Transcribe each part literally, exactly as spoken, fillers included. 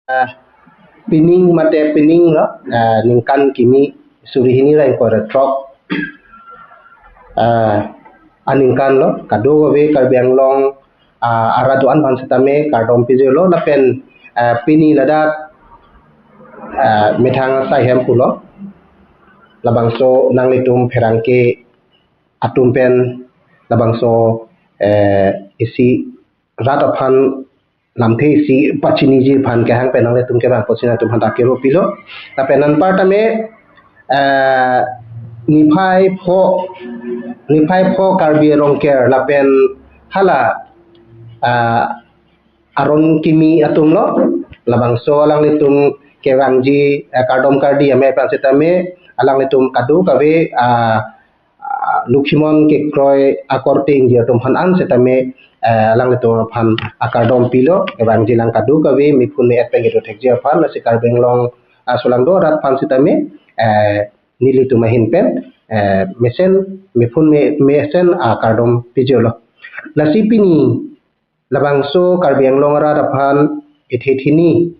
Ah, pining mate pining lo, ah, ningkan kimi suri hini ra ingkoi ra throk, ah, aningkan lo, kadokave Karbi Anglong, ah, arat do-an aphan sitame kardom pejirlo, lapen, ah, pini ladak, ah, methang asai hem pulo, labangso nanglitum pherangke atum pen, labangso, eh, isi rat aphan lamthe isi pachiniji aphan kehang pen nanglitum kevang apotsi nangtum aphan ta kero pilo. Lapen anparta me, eh, niphai pho, niphai pho Karbi Rongker lapen hala, eh, aron kimi atum lo, labangso alanglitum kevangji, eh, kardom kardi amei aphan sitame alanglitum kadokave, ah, ah, Lokhimon kekroi akorte ingji atum aphan an sitame, eh, alanglitum aphan akardom pilo, kevangji lang kadokave, mephun me-et pen kedo thekji aphan, lasi Karbi Anglong, ah, solangdo arat aphan sitame, eh, nelitum ahin pen, eh, mesen, mephun me-, mesen akardom pejirlo. Lasi pini, labangso Karbi Anglong arat aphan ethe thini,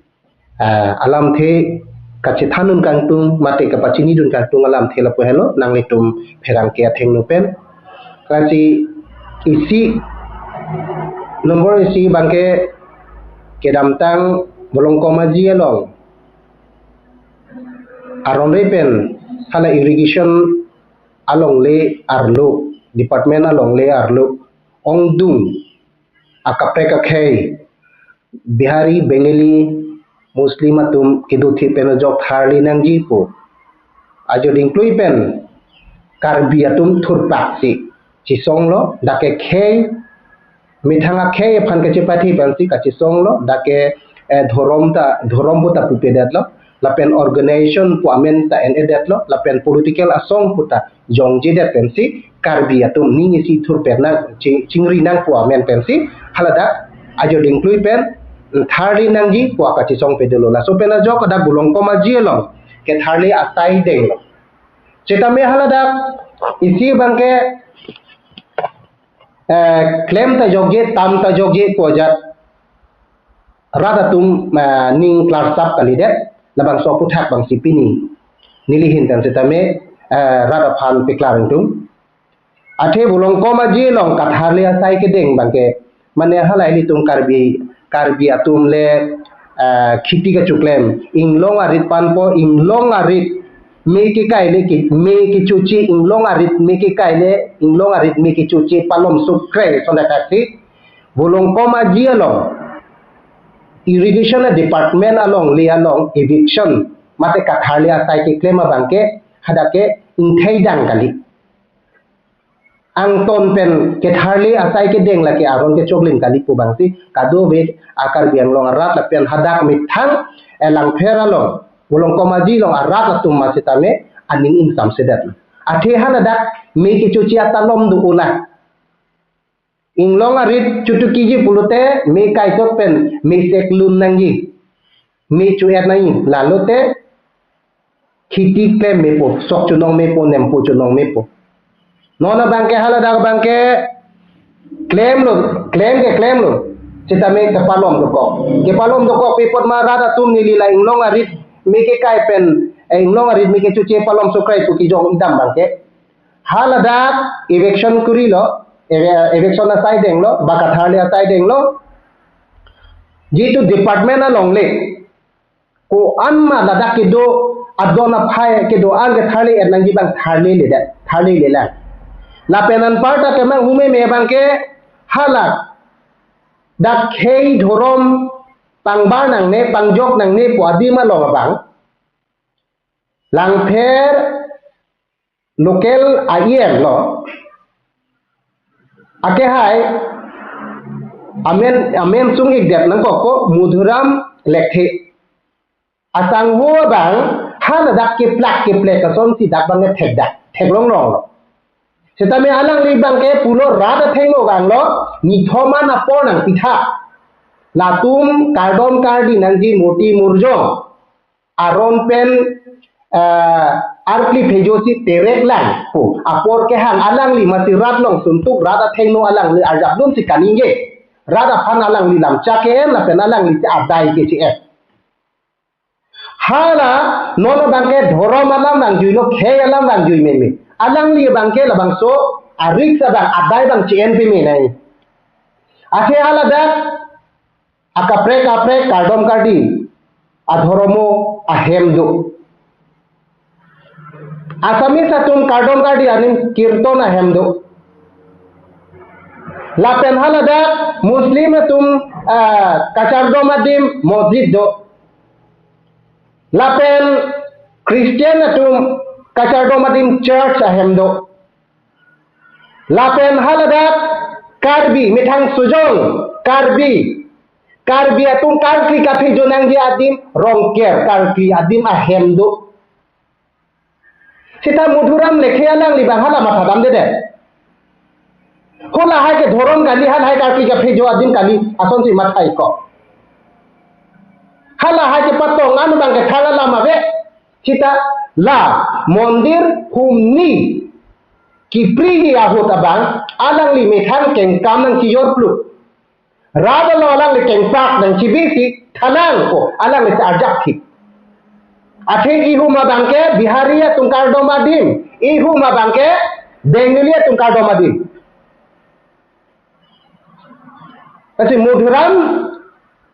ah, alamthe kachethandun kangtung, mate kapachinidun kangtung alamthe lapu henlo, nanglitum pherangke athengno pen. Lasi isi, nombor isi abangke kedamtang Volongkom Aji along aron re pen hala irrigation alongle arlo, department alongle arlo, ongdung akaprek akhei, Bihari, Bengali, Muslim atum kedo thip pen ajok tharli nangji pu ajo dingklui pen Karbi atum thurpak si chesonglo, dak ke khei, methang akhei aphan kachepathi pensi kachesonglo, dak ke, eh, dhorom ta, dhorom pu ta pupedetlo, lapen organization pu amen ta en-edetlo, lapen political asong pu ta jongjedet pensi Karbi atum ning isi thurpet nang, ching-, chingri nang pu amen pensi haladak ajo dingklui pen tharli nangji pu akachesong pedetlo. Laso pen ajok dak Volongkom Aji along ketharli asai denglo. Sitame haladak isi abangke, eh, klem ta jokje, tam ta jokje pu ajat rat atum, eh, ning klarsap kalidet, labangso aphuthak abangsi pini neli ahin pen sitame, eh, rat aphan peklar ingtung. Athe Volongkom Aji along katharli asai kedeng abangke, mane hala ilitum Karbi, Karbi atum le, eh, khiti kachoklem, inglong arit panpo, inglong arit me kekai le ke, me kechoche, inglong arit me kekai le, inglong arit me kechoche palom sukre sonda kaksi. Volongkom Aji along irrigation department alongle along eviction mate katharli asai keklem abangke hadak ke ingthei dang kali. Angton pen ketharli asai kedeng lake aron kechoklim kali pu abangsi kadokave a-Karbi Anglong arat lapen hadak methang, eh, Langpher along, Volongkom Aji along arat atum ma sitame aning ingsamsedet. Athe haladak me kechoche atalom do-o na. Inglong arit chotukiji pulote me kaitot pen me seklun nangji. Me cho-et nangji. Lalote khiti klem mepo, sok chonong mepo, nempo chonong mepo. Non abangke haladak abangke klemlo, klem ke klemlo. Sitame kepalom dokok. Kepalom dokok pi apot ma rat atum neli la inglong arit me kekai pen, eh, inglong arit me kechoche palom sukrai pu kejong idam abangke. Haladak eviction kurilo, eve-, eviction asai denglo, ba katharli asai denglo. Jitu department alongle ko-an ma ladak kedo adon aphai kedo-an ketharli-et nangji abang tharlile det, tharlile lang. Lapen anparta kemang hume me abangke haladak khei dhorom pangbar nangne, pangjok nangne pu adim along abang Langpher local I E M lo. Akehai amen, amen sung-ikdet nangkok ko Madhuram Lekthe. Asangho abang haladak keplak keplek asonsi dak abang thekdak, theklong longlo. Sitame alangli abangke pulo rat athengno abanglo, nithom an apor nangpitha. Latum kardom kardi nangji murti murjong aron pen, eh, arkli phejosi terek lang pu apor kehang alangli masi rat along suntuk rat athengno alangli arjapdunsi kaningje. Rat aphan alangli lamchak ke-en lapen alangli si adai ke che-en. Hala non abangke dhorom alam nangjui lo, khei alam nangjui meme. Alangli abangke labangso a-risk abang adai abang chi-en peme nai. Athe hala dak akaprek kaprek kardom kardi adhoromo ahem do. Assamese atum kardom kardi adim kirton ahem do. Lapen hala dak Muslim atum, ah, kachardom adim mosjid do. Lapen Christian atum kachardom adim church ahem do. Lapen hala dak Karbi methang sujong Karbi, Karbi atum karkli kaphejo nangji adim Rongker karkli adim ahem do. Seta Madhuram Lekthe alangli abang hala mathadamde det. Halahai ke dhorom kali, halahai karkli kaphejo adim kali, asonsi mathai ko. Halahai ke patong an abangke thang alam ave. Seta la mondir humni kipriji ahut abang alangli methang kengkam nangchijor plu. Rat along alangli kengpak nangchibi si thalang ko alangli si arjap thip. Athe ihum abangke Bihari atum kardom adim, ihum abangke Bengali atum kardom adim. Lasi Madhuram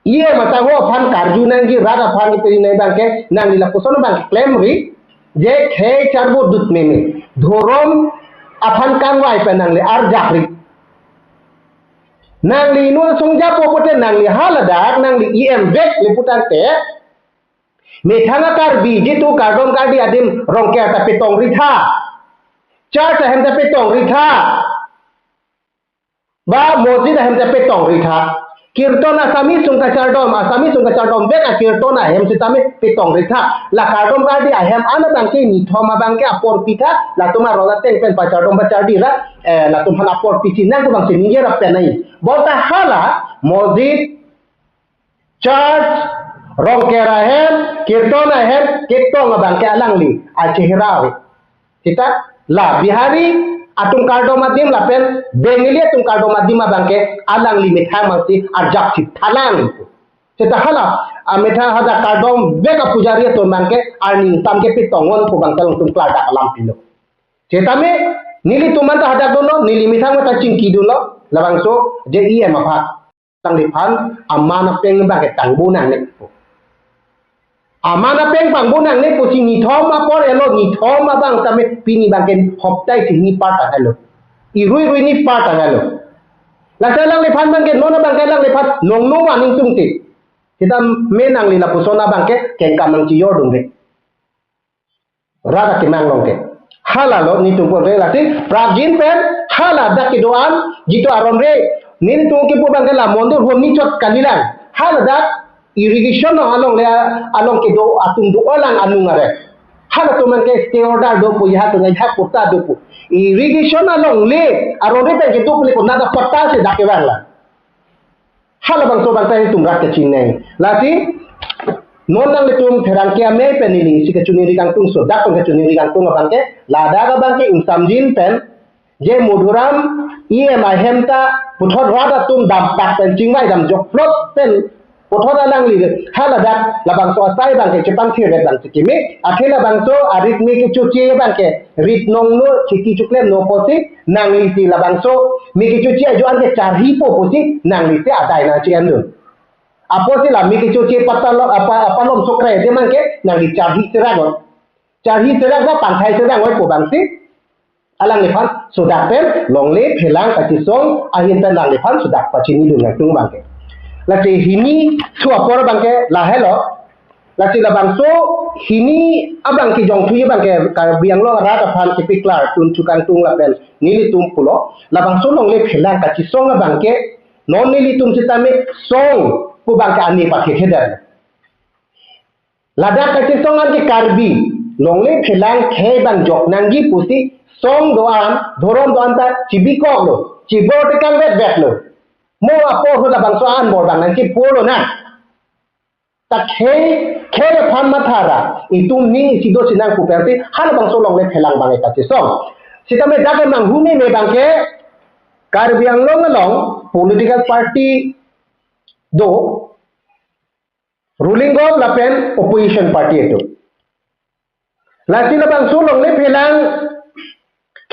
E M atangho aphan karju nangji, rat aphan kipiri nangji abangke nangli lapuson abang klemri, je khei charbo dut meme. Dhorom aphan kangvai pen nangli arjapri. Nangli inut sungjapo pute nangli hala dak nangli E M vekle putangte, methang a-Karbi jitu kardom kardi adim Rongker ta petongri tha. Church ahem ta petongri tha. Ba mosjid ahem ta petongri tha. Kirton Assamese atum kachardom, Assamese atum kachardom vek akirton ahem sitame petongri tha. La kardom kardi ahem an abangke nithom abangke apor pitha, latum aron ateng pen pachardom pachardi ra, eh, latum aphan apor pisi nang ko abangsi ningje ra pen nai. Bonta hala mosjid, church, Rongker ahem, kirton ahem, ketong abangke alangli achehra ave. Seta la Bihari atum kardom adim lapen Bengali atum kardom adim abangke alangli methang abangsi arjap thip thalang. Seta hala amethang hadak kardom vek apujari atum abangke arni tam ke petong on ko abang talong tum klardak alam pilo. Setame nelitum anta hadak dunlo, neli methang mata chingki dunlo, labangso je E M aphan. Alangliphan aman apeng abangke tangbo nangne pu. Aman apeng tangbo nangne pusi nithom apor elo, nithom abang tame pini abangke hoptai si ni part ahelo. Irui rui ni part ahelo. Lasi alangliphan abangke non abangke alangliphan nong nong aning tungte. Seta me nangli lapuson abangke kengkam nangchijor dun de. Rat akemang along ke. Halalo nelitum pon re lasi prapjin pen hala dak kedo-an jitu aron re. Nelitum kipu abangke la mondir humni chot kalilang. Hala dak irrigation along le along kedo atum do-olang anung are. Halatum abangke stay order do pu, ya atum ya patta do pu. Irrigation along le aron re pen kedo pu le konat a-patta si dak kevang la. Halabangso abangta itum rat kachingnai. Lasi non nanglitum pherangke amei pen neli si kachiningri kangtung, so dak pen kachiningri kangtung abangke, ladak abangke ingsamjin pen je Madhuram E M ahem ta puthot rat atum dampak pen chingvai dam jokplot pen puthot alangli haladak labangso asai abangke chepangthir vet abangsi keme, athe labangso arit me kechoche abangke rit nonglo, chiki chuklemlo pusi, nanglisi labangso me kechoche ajo anke charhipo pusi nanglisi adai nangchi-endun. Apotsi la me kechoche patalom, apa, apalom sokrai de abangke nangli charhi serak oi. Charhi serak ba pangthai serak oi pu abangsi alangliphan sodak pen longle phelang kachisong ahin pen alangliphan sodak pachinidun nangtung abangke. Lasi hini thu apor abangke lahelo. Lasi labangso hini abangke jongthu abangke Karbi Anglong arat aphan kepiklar tun chukangtung lapen nelitum pulo. Labangso longle phelang kachisong abangke non nelitum sitame song pu abangke ani pathekhe dan. Ladak kachisong anke Karbi longle phelang khei abang jok nangji pusi song do-an, dhorom do-an ta chibikoklo, chibor tekang vetvetlo. Mo apor hu labangso anbor abang nangchipulo na. Ta khei, khei aphan mathara, itum ning isi do sinang pu pensi, halabangso longle phelang abang kachisong. Sitame dak manghu meme abangke, Karbi Anglong along political party do, Ruling govt lapen opposition party atum. Lasi labangso longle phelang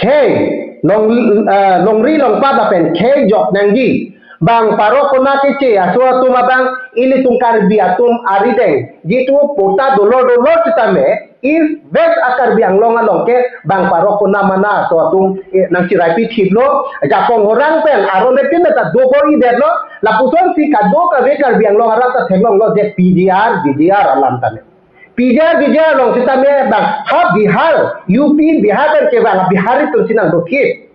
khei, long, ah, longri longpat lapen khei jok nangji. Bang parok kona keche aso atum abang ilitum Karbi atum arideng. Jitu patta dolor dolor sitame East West a-Karbi Anglong along ke bang parok kona mana aso atum, eh, nangchiraipi thiplo, jakong horang pen aron epin ta dogo-i detlo, lapusonsi kadokave Karbi Anglong arat ta theklonglo je P G R, V G R alam tame. P G R, V G R along sitame bang ha Bihar, U P, Bihar pen kevang Bihari atum si nangdothip.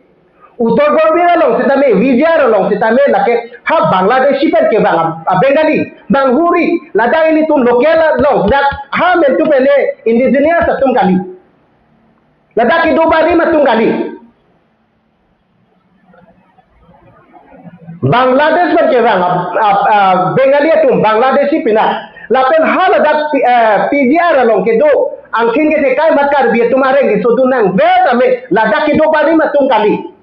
Uttar Pradesh along sitame, V G R along sitame lake ha Bangladeshi pen kevang a, a Bengali, bang huri, ladak ilitum local along, dak ha mentu pen indigenous atum kali. Ladak kedo barim atum kali. Bangladesh pen kevang a, a, a, Bengali atum, Bangladeshi pina. Lapen haladak P-, eh, P G R along kedo, angthin kethekai mat Karbi atum areng keso dun nangve tame, ladak kedo barim atum kali.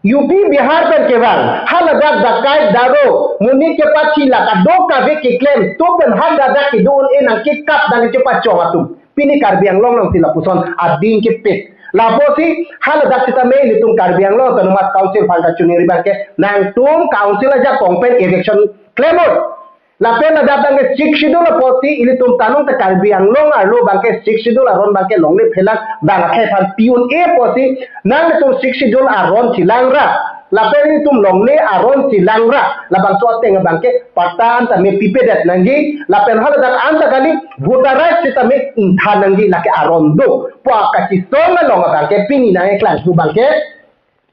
U P, Bihar pen kevang, haladak dakai daro, monit kepathi la kadokave keklem, to pen haladak kedo un-e nangkekap nangkechepachong atum. Pini Karbi Anglong alongsi lapuson ading kepit. Lapusi haladak sitame ilitum Karbi Anglong Autonomous Council aphan kachiningri abangke nangtum council ajakong pen eviction klemnon. Lapen ladak abangke Sixth Schedule apotsi ilitum tanong ta Karbi Anglong arlo abangke Sixth Schedule aron abangke longle phelang bang akhei aphan pi un-e apotsi nanglitum Sixth Schedule aron chelang ra. Lapen ilitum longle aron chelang ra, labangso ateng abangke patta anta me pipedet nangji, lapen haladak anta kali voter rights sitame ingthan nangji, lake aron do. Pu kachisong along abangke pini nangkeklang pu abangke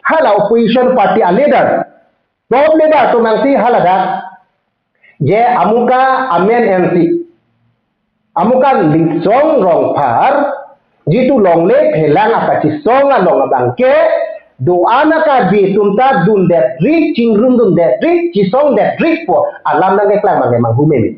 hala opposition party a leader, top leader atum nangsi haladak je amuka amen ensi. Amuka Litsong Rongphar, jitu longle phelang akachisong along abangke, do-an a-Karbi atum ta dundet ri, chingrum dundet ri, chisongdet ri pu alam nangkeklang abangke manghumeme.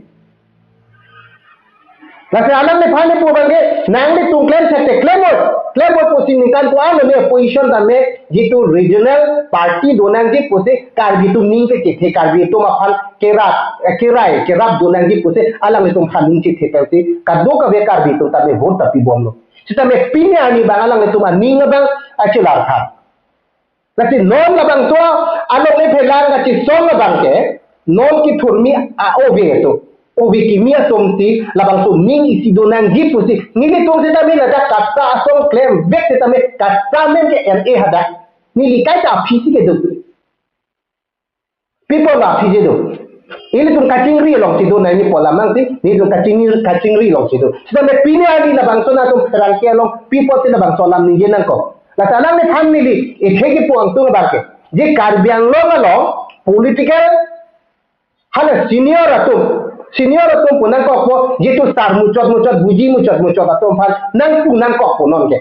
Lasi alangliphan pu abangke, nanglitum klem sete klemnon, klemnon pusi ningkan ko ano ne opposition tame, jitu regional party do nangji pusi, Karbi atum ning kechethe, Karbi atum aphan kerap, eh, kerai, kerap do nangji pusi, alanglitum aphan ning chethe pusi, kadokave Karbi atum tame vote ta pibomlo. Sitame pini arni abang alanglitum aning abang achelar tha. Lasi non labangso alongle phelang kachisong abangke, non kethurmi a-ove atum, ove kimi atumsi, labangso ning isi do nangji pusi, nelitum sitame ladak kasta asong klemvek sitame kasta amen ke L A hadak. Neli kaita aphisi kedo. Pi apot la aphisi do. Ilitum kachingri alongsi do nangji pu alam nangsi, nelitum kachingri, kachingri alongsi do. Sitame pini arni labangso nangtum pherangke along, pi apotsi labangso alam ningje nangkok. Lasi alangliphan neli, ethe kipu angtung abangke. Je Karbi Anglong along, political, hala senior atum, senior atum pu nangkokpo, jitu sar muchot muchot, buji muchot muchot atum aphan, nangpu nangkokpo nonke.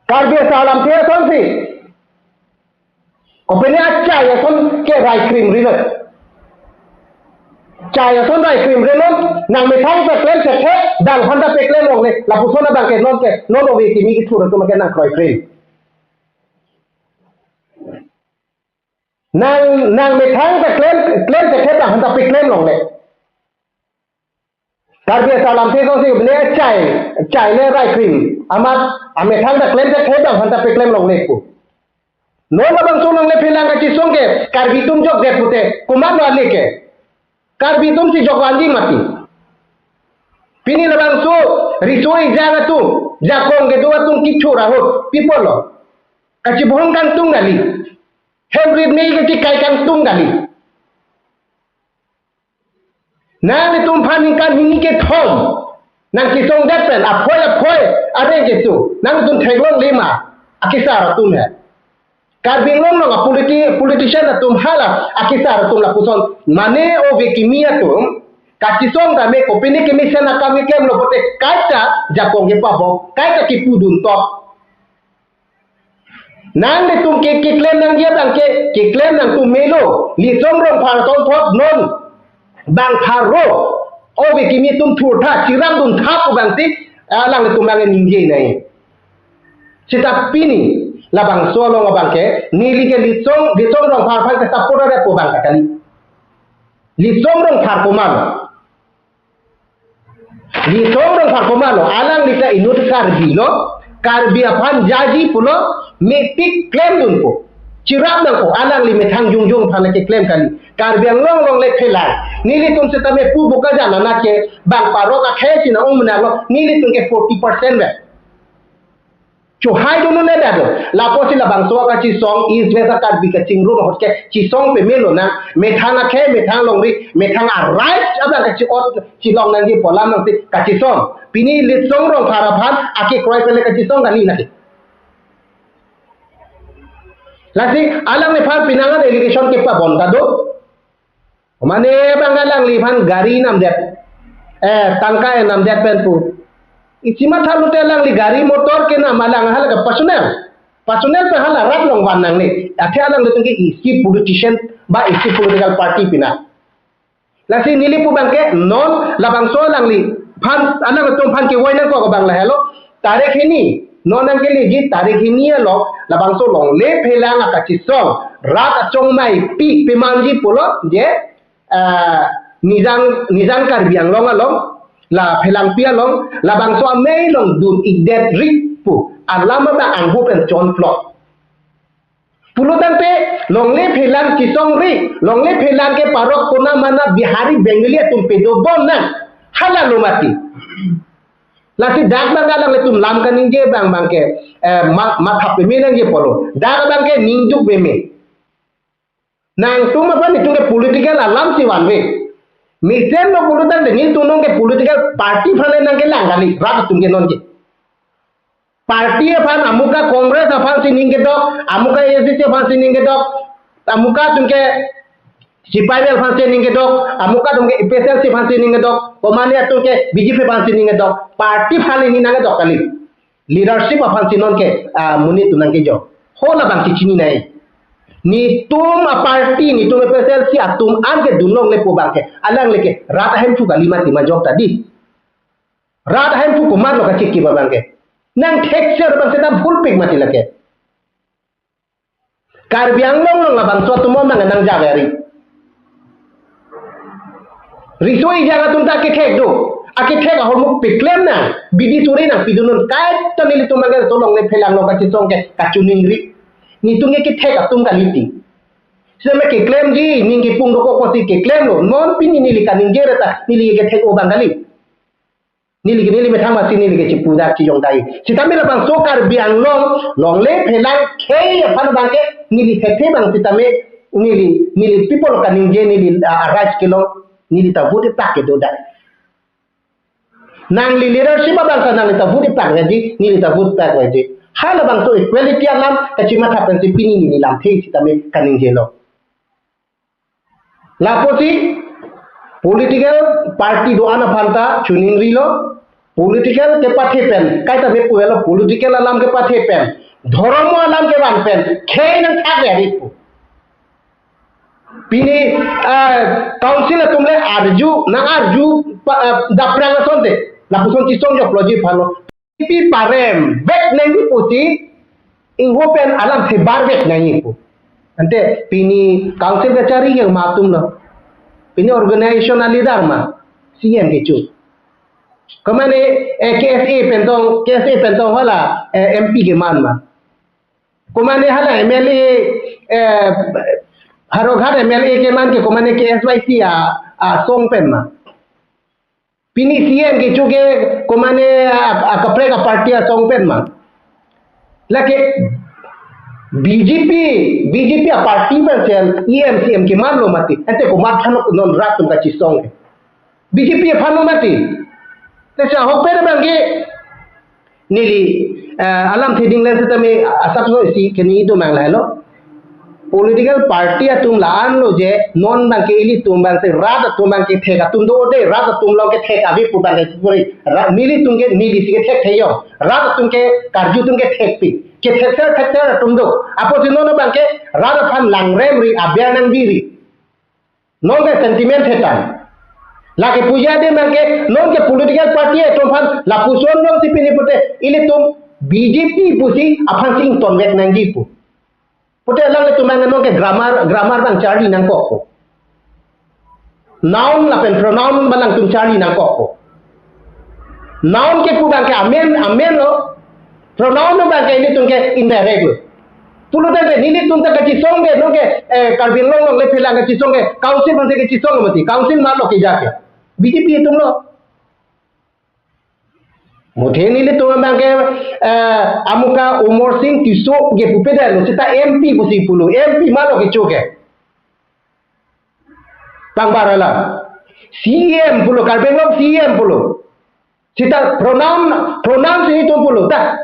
Karbi asar alamthe asonsi. Kopine achai ason ke rai krim rilo. Chai ason rai krim rilo, nangmethang ta klem chethe, bang aphan ta peklem longle, lapuson abangke nonke, non ove kimi kethur atum ke nangkroi krim. Nang, nangmethang ta klem, klem chethe bang aphan ta peklem longle. Karbi asar alamthe asonsi ne chai, chai le rai krim. Amat amethang ta klem chethe bang aphan ta peklem longle pu. Non labangso longle phelang kachisong ke, Karbi atum jokdet pute, komatlo ale ke. Karbi atumsi jok vanji mati. Pini labangso, riso ejang atum, jakong kedo atum kethur ahut, pi apotlo. Kachibohong kangtung kali. Hem rit me kachikai kangtung kali. Nanglitum aphan ningkan hini kethom nangkesongdet pen, aphoi aphoi areng keso, nangtum theklongle ma, akesar atum he. Karbi Anglong along a-politi-, politician atum hala, akesar atum lapuson, mane ove kimi atum, kachisong tame kopine kemesen akam keklemlo pute kaita jakong kepabok, kaita kepudun tok. Nanglitum ke keklem nangji abangke, keklem nangtum melo. Litsong Rongphar ason thot non bang pharo ove kimi atum thurtha, chirap duntha pu abangsi, alanglitum abang ningje nai. Seta pini labangso along abangke, neli ke Litsong, Litsong Rongphar aphan ke support ave pu abang ta kali. Litsong Rongphar komatlo? Litsong Rongphar komatlo? Alangli ta inut Karbi lo, Karbi aphan jaji pulo, mepik klemdunpo. Chirap nangpo, alangli methang jongjong aphan keklem kali. Karbi Anglong longle phelang. Nelitum setame pu buka jana na ke bang parok akhei si nang-ong menang lo, nelitum ke forty percent ve. Chohai dunu ne dado. Lapusi labangso kachisong East West Karbi kachingrum ahut ke chisong pemelo na. Methang akhei, methang longri, methang arai abang kachi-ot chilong nangji pu alam nangsi kachisong. Pini Litsong Rongphar aphan akekroi pen le kachisong kali na ke. Lasi alangliphan pinangan allegation kepabon kado. Mane bang alangliphan gari namdet. Eh, tangka namdet pen pu. Isi matha lote alangli gari motor kenam alang hala ke personal. Personal pen hala rat along van nangne. Athe alanglitum ke isi politician ba isi political party pina. Lasi neli pu abang ke non labangso alangliphan, alanglitum aphan kevoi nangkok abang lahelo. Tarik hini, non nangkeleji tarik hini along labangso longle phelang akachisong rat achongmai pi pemanji pulo je, ah, Nijang, Nijang Karbi Anglong along, la phelangpi along, labangso amei along dun-ikdet ri pu alam abang anghu pen chonplot. Pulotangte longle phelang chisongri, longle phelang ke parok kona mana Bihari Bengali atum pedobom nang. Hala lo mati. Lasi dak abang alanglitum lam kaningje abang abang ke, eh, ma, matha peme nangji pulo. Dak abang ke ningduk peme. Nangtum aphan itum ke political alam si vanve. Mesen lo pulotangte nelitum nong ke political party aphan le nangkelang kali, rat atum ke non ke. Party aphan amuka Congress aphan si ning kedok, amuka A I C C aphan si ning kedok, amuka atum ke C P I L aphan si ning kedok, amuka atum ke A P H L C aphan si ning kedok, komane atum ke B J P aphan si ning kedok, party aphan le ning nang kedok kali. Leadership aphan si non ke, ah, monit atum nangkejok. Hala abang si chini nai. Netum a-party, netum A P H L C atum an ke dun longle pu abang ke, alangle ke rat ahemphu kali mati ma jok ta dei. Rat ahemphu komatlo kachiki abang ke. Nangthekser abang seta bhulpik mati lake. Karbi Anglong along labangso atum abang nang jagari. Riso ejang atum ta akethek do. Akethek ahormu peklem nang. Bidi suri nangpidun non kaita nelitum abang ke so longle phelang along kachisong ke kachiningri. Netum ke kethek atum kali ti. Sitame keklemji, ning kepung dokok pusi keklem lo. Non pini neli kaningje ra ta, neli kethek-o abang kali. Neli ke neli methang masi neli ke chipu dak chijong dai. Sitame labangso Karbi Anglong longle phelang khei aphan abang ke neli thekthe abang sitame neli, neli people kaningje neli, ah, right kelong neli ta vote iplak kedo dai. Nangli leadership abang ke nangli ta vote iplak veji, neli ta vote iplak veji. Halabangso equality alam kachimatha pensi pini neli lamthe sitame kaningjelo. Lapusi political party do-an aphan ta chiningrilo, political kepathe pen, kaita me puelo political alam kepathe pen, dhormo alam kevan pen khei nangthak le ri pu. Pini, ah, council atum le arju, nang arju pa, ah, daprang asonte, lapuson chisong jokloji aphanlo. Pi parem, bek nangji pusi, ingho pen alam thebar bek nangji pu. Ante pini council kachari ke ma atum lo. Pini organization a-leader ma, C M kecho. Komane, eh, K S A pen tong, K S A pen tong hala, eh, M P keman ma. Komane hala M L A, eh, Howraghat M L A keman ke komane K S Y C a, asong pen ma. Pini C M kecho ke komane a, a, kaprek a-party asong pen ma. Lake B J P, B J P a-party pen sen E M C M keman lo mati. Ante komat aphan non rat atum kachisong ke. B J P aphan lo mati. Te sa ahok pen abang ke neli, eh, alam theding lang sitame asapso isi keni do mang lahelo. Political party atum la-an lo je non abang ke ilitum abang si rat atum abang kethek atum do de, rat atum along kethek ave pu abang ke puri. Ra-, nelitum ke neli si kethek theyong. Rat atum ke karju atum kethekpi. Kethekser thekser atum do. Apotsi non abang ke rat aphan langrem ri, aber nangbi ri. Non ke sentiment hetan. Lake puja de abang ke, non ke political party atum aphan, lapuson jongsi pini pute, ilitum B J P pusi aphan si ingtonvek nangji pu. Pute alanglitum abang non ke grammar, grammar abang charli nangkok pu. Noun lapen pronoun abang alangtum charli nangkokpo. Noun kepu abangke amen, amen lo. Pronoun abangke ilitum ke indirect lo. Pulo tangte nelitum ta kachisong ke, nonke, eh, Karbi Anglong longle phelang kachisong ke, council aphansi kachisong mati, council malo ke jake. B J P atum lo. Muthe nelitum abangke, eh, amuka Amarsing Tisso ke pupe dalo, seta M P pusi pulo, M P malo kecho ke. Pangbar alam. C E M pulo, Karbi Anglong C E M pulo. Seta pronoun, pronoun si itum pulo. Ta,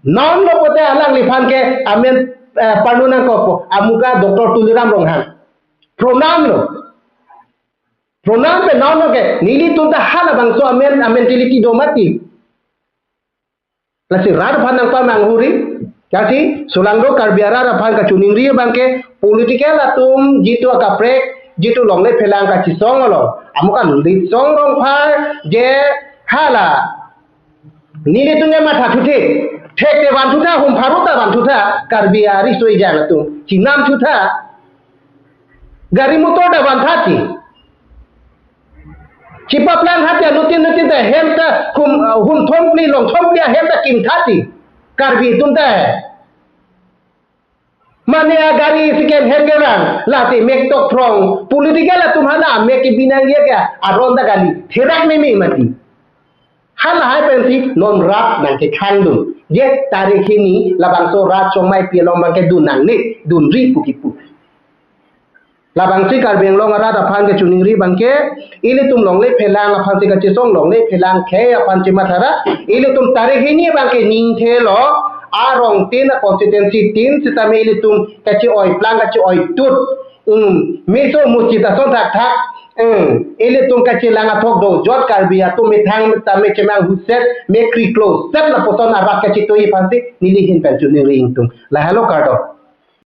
noun lo pote alangliphan ke amen, eh, parnu nangkokpo. Amuka Doctor Tuliram Ronghang. Pronoun lo. Pronoun pen noun lo ke. Nelitum ta halabangso amen, amentality do mati. Lasi rat aphan nangpamang huri. Lasi solangdo Karbi arat aphan kachiningri abangke political atum jitu akaprek, jitu longle phelang kachisong lo. Amuka Litsong Rongphar je hala. Nelitum ne matha thuthe. Thek te vanthutha, hum pharo ta vanthutha, Karbi ariso ejang atum. Chinam thutha. Gari motor ta vanthati. Chipaplang hati anutin nutin ta hem ta hum, hum thomphli long thomphli ahem ta kimthati. Karbi atum ta. Mane agari second hand kevang, late mek tok phrong. Political atum hala mek kebinang ye ke aron ta kali. Therak meme mati. Halahai pensi non rat nangkekhangdun. Je tarik hini labangso rat chongmai pi along abangke dun nangne, dunri pu kipu. Labangsi Karbi Anglong arat aphan kachiningri abangke, ilitum longle phelang aphansi kachisong, longle phelang khei aphan chimathara, ilitum tarik hini abangke ningthelo, arong tin, a constituency tin, sitame ilitum kachi-oiplang, kachi-oitut. Hmm, meso muchit ason thakthak. Hmm, ilitum kachelang athok do, jot Karbi atum methang tame chemang huset, mekriklo set lapuson arat kachitoi aphansi, neli ahin pen chiningri ingtung. Lahelo kardom.